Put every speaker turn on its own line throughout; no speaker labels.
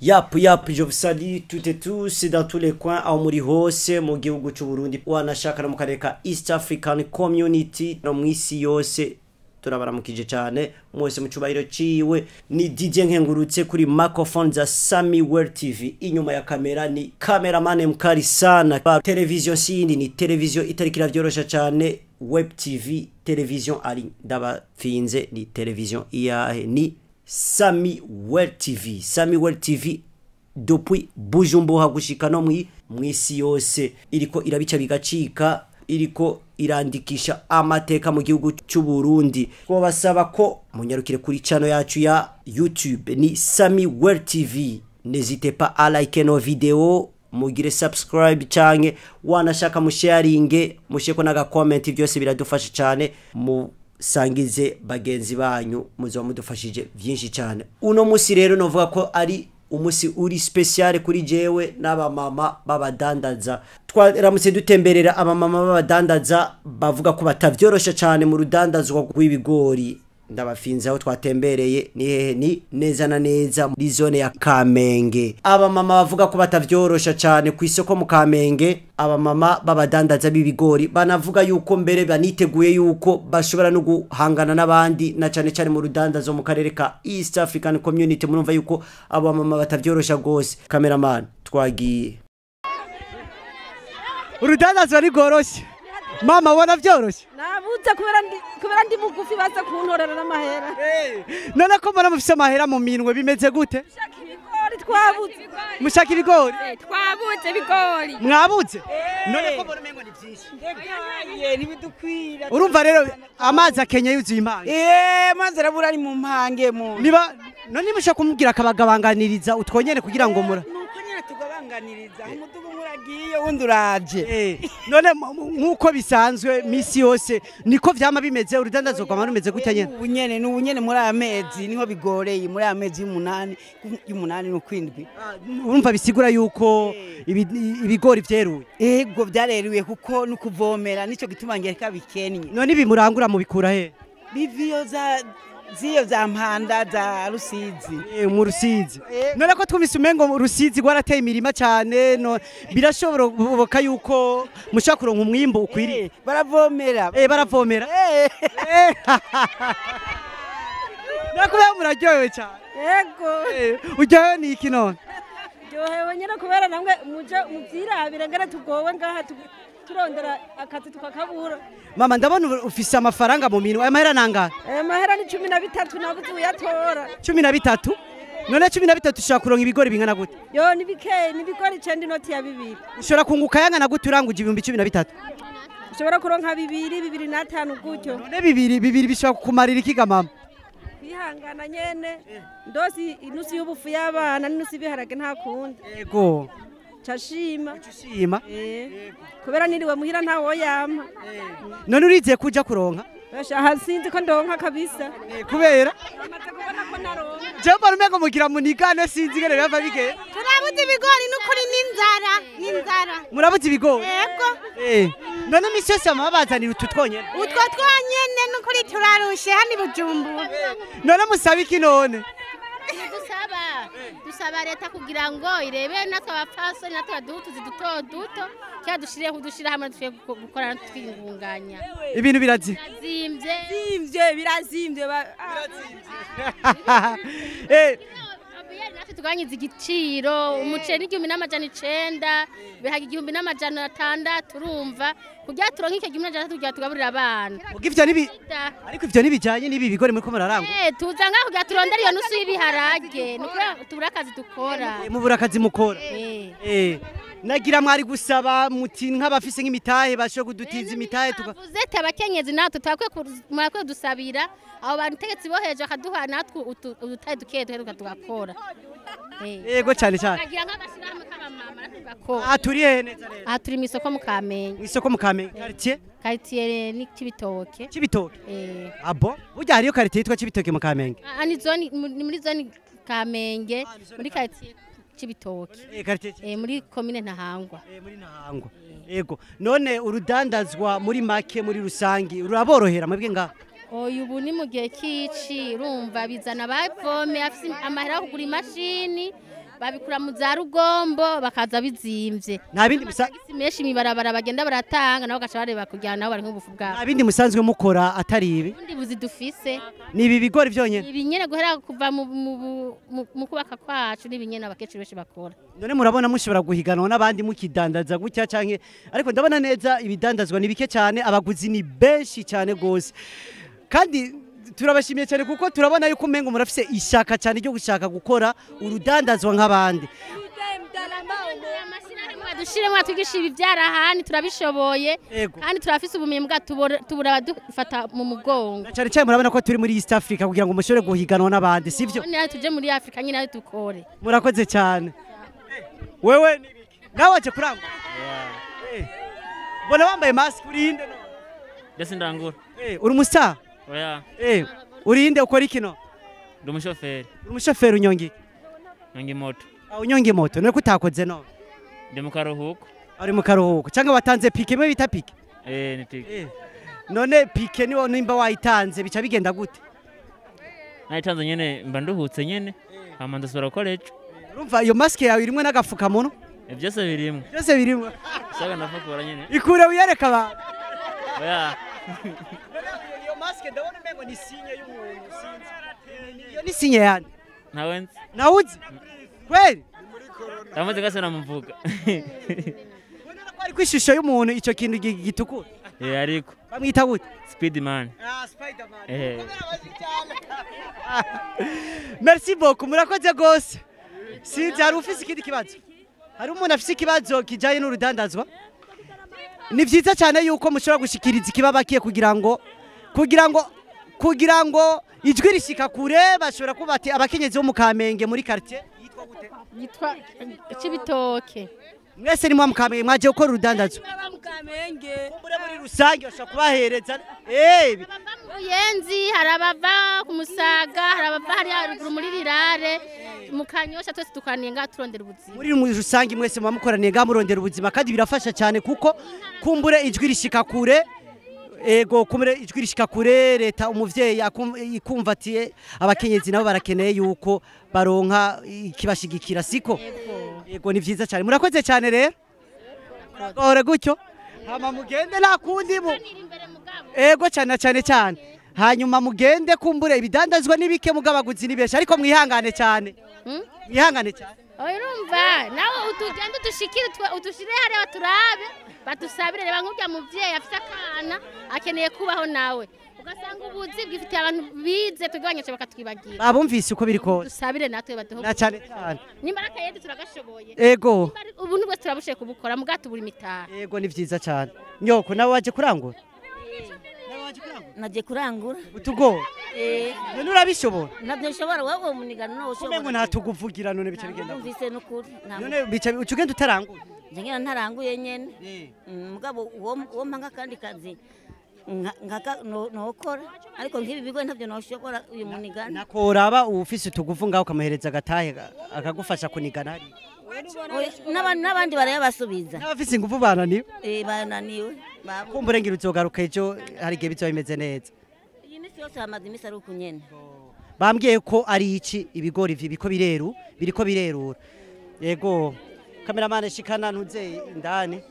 Yap yap, je vous salue toutes et tous dans tous les coins, aho muri hose mu gihugu c'u Burundi, wanashaka no mu karere ka East African Community, no mw'isi yose. Turabaramukije cyane mwese mu cyubahiro ciwe. Ni DJ Nkengurutse kuri microphone za Sami World TV. Inyuma ya kamera ni cameraman mkali sana. Television sindi ni television itariki iravyorosha cyane, Web TV television ari ndabapfinze ni television iyahe? Ni Sami World TV. Sami World TV depuis Bujumbura gushika no mwisi yose, iriko irabica bigacika, iriko irandikisha amateka mu gihugu cy'u Burundi. Twabasaba ko munyarukire kuri channel yacu ya YouTube ni Sami World TV. N'hésitez pas à liker nos vidéos, mugire subscribe canke wanashaka musharinge, musheko naga comment, byose biradufasha cyane. Musangize bagenzi banyu, muzoba mudufashije byinshi cyane. Uno musi rero novuga ko ari umusi uri special kuri jewe n'abamama babadandaza. Twaramutse dutemberera abamama babadandaza bavuga ko batavyorosha cyane mu rudandazwa rw'ibigori. Ndabafinze aho twatembereye ni hehe? Ni neza na neza muri zone ya Kamenge. Abamama bavuga ko batavyorosha cyane ku isoko mu Kamenge. Abamama babadandaza b'ibigori banavuga yuko mbere baniteguye yuko bashobora no guhangana n'abandi, na cyane cyane mu rudandazo mu karere ka East African Community. Murumva yuko abamama batavyorosha gose. Cameraman, twagiye. Urudandazo ari goroshe mama, ubona vyoroshe?
Nabuze kubera ndi mugufi, baza kuntorera n'amahera.
None ko mbona mufise amahera mu minwe, bimeze gute?
Shaka ibigori, twabuze.
Mushaka ibigori?
Twabuze ibigori.
Mwabuze? None ko mbona umengo ni vyinshi?
Ntibidukwira.
Urumva rero amazi akenye yuzuye impange.
Amazi arabura, ari mu mpange mu
Niba none mushaka kumubwira akabagabanganiriza utwo nyene kugira ngo mura
Nuko nyene tugabanganiriza, umudugu umwe uragiye, uwundi uraje.
None nk'uko bisanzwe misi yose niko vyama bimeze, urudandazo rwama rumeze gutya nyene?
Ubu nyene, n'ubu nyene muri aya mezi niho bigoreye, muri aya mezi y'umunani n'ukwindwi.
Urumva bisigura yuko ibigori vyeruye?
Ego, vyareruye kuko n'ukuvomera, nico gituma ngereka bikennye.
None ibi murangura mubikura he?
Biviyo za ziyo za Mpanda, za Rusizi.
Mu Rusizi. None ko twumvise umengo Rusizi rwarateye imirima cyane, no birashoboka yuko mushaka kuronka umwimbo ukwiriye?
Baravomera.
Baravomera. Nakubera muraryohewe cyane.
Yego.
Uryohewe ni iki none?
Ryohewe nyine kubera namwe muje muvyirabire ngene tugowe ngaha, turondera akazi tukakabura.
Mama, ndabona ufise amafaranga mu minwe. Aya mahera nangahe?
Aya mahera ni 13, nabuze uyatora.
13? None 13 ushobora kuronka ibigori bingana gute?
Yo, ni bikeyi, ni ibigori 9, inoti ya 2.
Ushobora kunguka yangana gute uranguje 13,000?
Ushobora kuronka 2, 2.5 gutyo.
None bibiri bibiri bishobora kukumarira ikiga, mama?
Kwihangana nyene, ndosi inusu y'ubufu y'abana n'inusu y'ibiharage, nta kundi. Cashima.
Ushima.
Kubera niriwe muhira ntawo yampa.
None urizeye kuja kuronka?
Basha, aha sinzi ko ndonka kabisa.
Kubera?
Amaze kubona ko naronka.
Je mbona umengo mugira munigane, sinzi ingene biva bigenda.
Turabuze ibigori n'ukuri, n'inzara, n'inzara.
Murabuze ibigori?
Yego.
None imisi yose bama babazanira utu twonyene?
Utwo twonyene, n'ukuri turarushe hano i Bujumbura.
None musaba iki none?
Dusaba leta kugira ngo irebe natwe abapfasoni, natwe baduhe utuzi duto duto, cyangwa dushireho udushira hamwe dushoboye gukorana twiyungunganya.
Ibintu birazi.
Birazimvye.
Birazimvye, birazimvye.
Abiyari natwe tuganyiza igiciro, umuceri 1900, ibiharage 1600. Urumva kugira turonke icyo 1600 kugira tugaburire abana.
Muga ivyo nibi ariko ivyo ntibijanye n'ibi bigori muriko murarangura.
Tuza ngaho kugira turondere iyo nusu y'ibiharage, nukuri tubura akazi dukora.
Mubura akazi mukora. Nagira mwari gusaba muti nk'abafise nk'imitahe bashobora kudutiza imitahe tuka
Tuvuze ati abakenyezi natwe twakwiye murakwiye dusabira abo bantu tegetsi bo hejuru bakaduha natwe udutahe duke duke tugakora.
Yego, cyane cyane.
Tukagira nk'agashyirahamwe k'abamama, natwe tugakora.
Aha turi hehe neza neza?
Aha turi mw'isoko mu Kamenge.
Mw'isoko mu Kamenge, quartier?
Quartier ni Cibitoke.
Cibitoke?
Eh.
Abo burya hariyo quartier yitwa Cibitoke mu Kamenge?
Ah, ni zone, ni muri zone Kamenge, muri quartier Cibitoke.
Quartier
Muri commune Ntahangwa.
Muri Ntahangwa. Yego. None urudandazwa muri make, muri rusangi, ruraborohera mwebwe ngaha?
Oya, ubu ni mu gihe cy'ici, urumva bizana abavome afise amahera yo kugura imashini. Babikura mu za Rugombo bakaza bizimvye.
Nta bindi
Amatagisi menshi mibarabara bagenda baratanga nabo gaca bareba kujyana nabo bari nk'ubufu bwabo.
Nta bindi musanzwe mukora atari ibi?
Ubundi buzi dufise.
Ni ibi bigori vyonyene?
Ibi nyene guhera kuva mu kubaka kwacu n'ibi nyene abakecuru benshi bakora.
None murabona mushobora guhiganwa n'abandi mukidandaza gutya canke? Ariko ndabona neza ibidandazwa ni bike cyane, abaguzi ni benshi cyane gose. Kandi turabashimiye cyane kuko turabona yuko umengo murafise ishaka cyane ryo gushaka gukora urudandazwa nk'abandi.
Dushiremo atwigisha ibibyara ahandi turabishoboye kandi turafise ubumenyi bwa tubura badufata mu mugongo.
Cyane cyane murabona ko turi muri East Africa kugira ngo mushobore guhiganwa n'abandi, sivyo?
None tuje muri Africa nyine dukore.
Murakoze cyane. Wewe nibiki? Nawe waje kurangura? Bona wambaye mask urinde no?
Ndese ndangura.
Uri umustar?
Oya.
Urinde ukora iki no?
Ndi umushoferi.
Uri umushoferi unyongi?
Nyongi moto.
Unyongi moto, none kutakoze no?
Ndi mu karuhuko.
Ari mu karuhuko cyangwa watanze pike mwe bita pike?
Ni pike.
None pike niwo nimba wayitanze bica bigenda gute?
Nayitanze nyene mba nduhutse nyene. Hama ndasubira gukora ejo.
Urumva iyo mask yawe irimwe n'agafukamunwa?
Byose birimwe.
Byose birimwe.
Shaka ndafukura nyene.
Ikure uyereka abantu.
Oya.
Iyo mask ndabona umengo ni sinye y'umuntu sinzi. Iyo ni sinye yani?
Ntawe nzi.
Nawe uzi? Kweli?
Ndamaze gase namuvuga.
Ubona ko ari kwishusho y'umuntu ico kintu gitukura.
Ariko.
Bamwita gute?
Spiderman.
Spiderman. Merci beaucoup, murakoze gose. Sinzi hari ufise ikindi kibazo? Hari umuntu afise ikibazo kijanye n'urudandazwa? Ni vyiza cyane yuko mushobora gushikiriza ikibabakiye kugira ngo ijwi rishika kure, bashobora kuba ati abakenyezi bo mu Kamenge muri quartier yitwa gute?
Yitwa Cibitoke.
Mwese ni mu Kamenge mwaje gukora urudandazwa?
Mu Kamenge.
Kumbure muri rusange bashobora kubahereza.
Abava mu Buyenzi, hari abava ku Musaga, hari abava hari haruguru muri Rirare, mu Kanyosha, twese dukoraniye ngaha turondera ubuzima.
Muri rusange mwese muba mukoraniye ngaha murondera ubuzima kandi birafasha cyane kuko kumbure ijwi rishika kure. Ego kumbure ijwi rishika kure, leta umuvyeyi ikumva ati abakenyezi nabo barakeneye yuko baronka ikibashigikira, siko? Ego ni vyiza cyane. Murakoze cyane rero. Muragore gutyo. Hama mugende nta kundi mu. Ego cyane cyane cyane. Hanyuma mugende kumbure ibidandazwa nibike mugabaguzi nibesha ariko mwihangane cyane. Mwihangane cyane.
Urumva nawe utugende udushikire udushire hariya turabe batusabire. Reba nk'urya muvyeyi afise akana akeneye kubaho nawe ugasanga ubuzi bwifitiye abantu bize tugabanyije bakatwibagira.
Babumvise uko biri kose.
Dusabire natwe baduhe.
Na cyane cyane.
Nimba akayede turagashoboye.
Ego.
Ubu nubwo turabushe kubukora mugatubura imitara.
Ego ni vyiza cyane. Nyoko nawe waje kurangura?
Naje kurangura.
Utugo. None urabishobora?
Nabyo nshobora wowe munigano no ushobora.
Umengo ntatuguvugira none bice bigenda.
Numvise nukuri.
None bice ucugenda utaranguye.
Nje ntaranguye nyene. Mugabo uwo mpanga kandi kazi ngaka nokora ariko nkibi bigo ntavyo noshobora uyu munigano.
Nakoraba ufise utuguvu ngaho ukamuhereza agatahe akagufasha kunigana hari.
N'abandi barayabasubiza.
N'abafise inguvu bananiwe.
Bananiwe.
Kumbure ngira uzogaruka ejo hari igihe bizoba bimeze neza.
Iyi misi yose hamaze imisi ari uku nyene.
Bambwiye ko ari iki ibigori biriko bireru, biriko birerura. Yego. Cameraman shikana ntuze indani.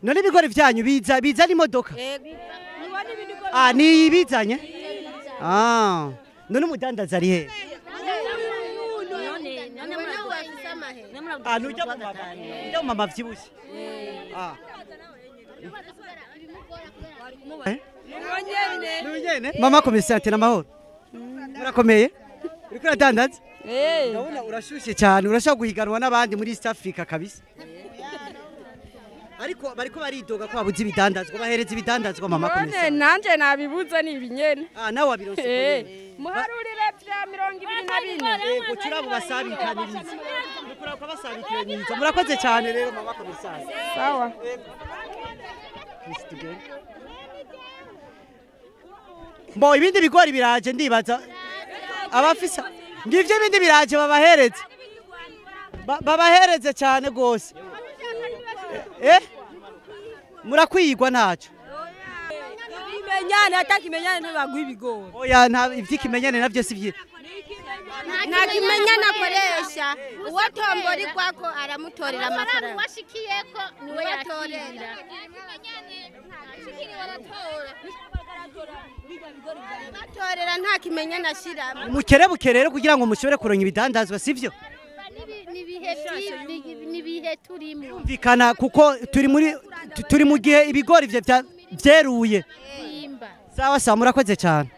None ibigori vyanyu biza n'imodoka? Ni ibizanye? None umudandaza ari he? Nujya mu mama. Nujya mu mama vyibushe. Mama komisante n'amahoro. Murakomeye? Uriko uradandaza? Ndabona urashushe cyane, urashaka guhiganwa n'abandi muri East Africa kabisa. Ariko bariko baridoga ko babuze ibidandazwa, bahereza ibidandazwa mama komisante.
None nanje nabibuze ni ibinyene.
Nawe wabironse ko nyene.
Muharurire vya 24.
Yego turabo basabikaniriza. Mukura ko basabikaniriza. Murakoze cyane rero mama komisante.
Sawa.
Mbo ibindi bigori biraje ndibaza abafisa ngivyo ibindi biraje babahereze. Babahereze cyane gose. Eh, murakwigwa ntacyo.
Imenyane atakimenyane ntibaguha ibigori.
Oya, nta ivy'ikimenyane navyo si vyiza.
Nta kimenyane akoresha, uwo tombora igwako aramutorera amafaranga.
Washikiyeko niwe yakira.
Batorera nta kimenyane ashiramo.
Mukerebuke rero kugira ngo mushobore kuronka ibidandazwa, sivyo?
Nibihe turimo.
Mvikana, kuko turi muri turi mu gihe ibigori vye vyeruye.
Simba.
Sawa sawa, murakoze cyane.